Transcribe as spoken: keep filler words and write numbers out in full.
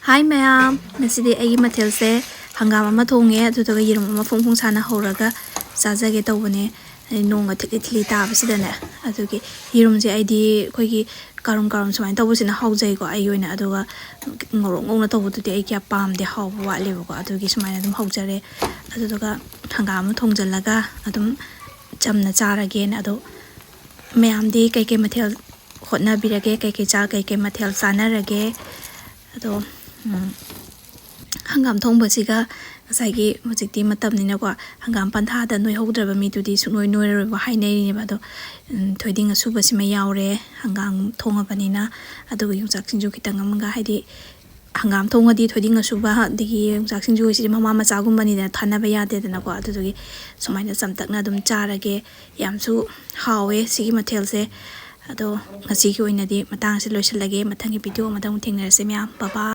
ꯍꯥꯏ ꯃꯌꯥꯝ, ꯉꯁꯤꯗꯤ ꯑꯩꯒꯤ ꯃꯊꯦꯜꯁꯦ ꯍꯪꯒꯥꯝ ꯑꯃ ꯊꯣꯡꯉꯦ, ꯑꯗꯨꯗꯨꯒ ꯌꯦꯔꯨꯝ ꯑꯃ ꯐꯣꯡ ꯐꯣꯡ ꯁꯥꯅ ꯍꯧꯔꯒ ꯆꯥꯖꯒꯦ ꯇꯧꯕꯅꯦ꯫ ꯑꯩ ꯅꯣꯡꯒ ꯊꯤꯠꯂꯤ ꯊꯤꯠꯂꯤ ꯇꯥꯕꯁꯤꯗꯅꯦ, ꯑꯗꯨꯒꯤ ꯌꯦꯔꯨꯝꯁꯦ ꯑꯩꯗꯤ ꯑꯩꯈꯣꯏꯒꯤ ꯀꯥꯔꯨꯝ ꯀꯥꯔꯨꯝ ꯁꯨꯃꯥꯏꯅ ꯇꯧꯕꯁꯤꯅ ꯍꯥꯎꯖꯩꯀꯣ ꯑꯩꯒꯤ ꯑꯣꯏꯅ, ꯑꯗꯨꯒ ꯉꯧꯔꯣꯛ ꯉꯧꯅ ꯇꯧꯕꯗꯨꯗꯤ ꯑꯩ ꯀꯌꯥ ꯄꯥꯝꯗꯦ, ꯍꯥꯎꯕ ꯋꯥꯠꯂꯦꯕꯀꯣ꯫ ꯑꯗꯨꯒꯤ ꯁꯨꯃꯥꯏꯅ ꯑꯗꯨꯝ ꯍꯧꯖꯔꯦ꯫ ꯑꯗꯨꯗꯨꯒ ꯍꯪꯒꯥꯝ ꯑꯃ ꯊꯣꯡꯖꯤꯜꯂꯒ ꯑꯗꯨꯝ ꯆꯝꯅ ꯆꯥꯔꯒꯦꯅ꯫ ꯑꯗꯣ ꯃꯌꯥꯝꯗꯤ ꯀꯩꯀꯩ ꯃꯊꯦꯜ ꯍꯣꯠꯅꯕꯤꯔꯒꯦ? ꯀꯩꯀꯩ ꯆꯥ-, ꯀꯩꯀꯩ ꯃꯊꯦꯜ ꯆꯥꯅꯔꯒꯦ? ꯑꯗꯣ, ꯎꯝ, ꯍꯪꯒꯥꯝ ꯊꯣꯡꯕꯁꯤꯒ ꯉꯁꯥꯏꯒꯤ ꯍꯧꯖꯤꯛꯇꯤ ꯃꯇꯝꯅꯤꯅꯀꯣ, ꯍꯪꯒꯥꯝ ꯄꯟꯊꯥꯗ ꯅꯣꯏꯍꯧꯗ꯭ꯔꯕ ꯃꯤꯗꯨꯗꯤ ꯁꯨꯡꯅꯣꯏ ꯅꯣꯏꯔꯔꯣꯏꯕ ꯍꯥꯏꯅꯔꯤꯅꯦꯕ꯫ ꯑꯗꯣ, ꯎꯝ, ꯊꯣꯏꯗꯤꯡ ꯑꯁꯨꯕꯁꯤꯃ ꯌꯥꯎꯔꯦ ꯍꯪꯒꯥꯝ ꯊꯣꯡꯉꯕꯅꯤꯅ꯫ ꯑꯗꯨꯒ ꯌꯣꯡꯆꯥꯛ ꯁꯤꯡꯖꯨ ꯈꯤꯇꯪ ꯑꯃꯒ, ꯍꯥꯏꯗꯤ ꯍꯪꯒꯥꯝ ꯊꯣꯡꯉꯗꯤ ꯊꯣꯏꯗꯤꯡ ꯑꯁꯨꯕ ꯑꯗꯒꯤ ꯌꯣꯡꯆꯥꯛ ꯁꯤꯡꯖꯨ ꯍꯥꯏꯁꯤꯗꯤ ꯃꯃꯥ ꯃꯆꯥꯒꯨꯝꯕꯅꯤꯗꯅ, ꯊꯥꯅꯕ ꯌꯥꯗꯦꯗꯅꯀꯣ꯫ ꯑꯗꯨꯗꯨꯒꯤ ꯁꯨꯃꯥꯏꯅ ꯆꯝꯇꯛꯅ ꯑꯗꯨꯝ ꯆꯥꯔꯒꯦ꯫ ꯌꯥꯝꯁꯨ ꯍꯥꯎꯋꯦ ꯁꯤꯒꯤ ꯃꯊꯦꯜꯁꯦ꯫ ꯑꯗꯣ ꯉꯁꯤꯒꯤ ꯑꯣꯏꯅꯗꯤ ꯃꯇꯥꯡꯁꯦ ꯂꯣꯏꯁꯤꯜꯂꯒꯦ꯫ ꯃꯊꯪꯒꯤ ꯚꯤꯗꯤꯑꯣ ꯑꯃꯗ ꯑꯃꯨꯛ ꯊꯦꯡꯅꯔꯁꯦ ꯃꯌꯥꯝ꯫ ꯕꯕꯥ꯫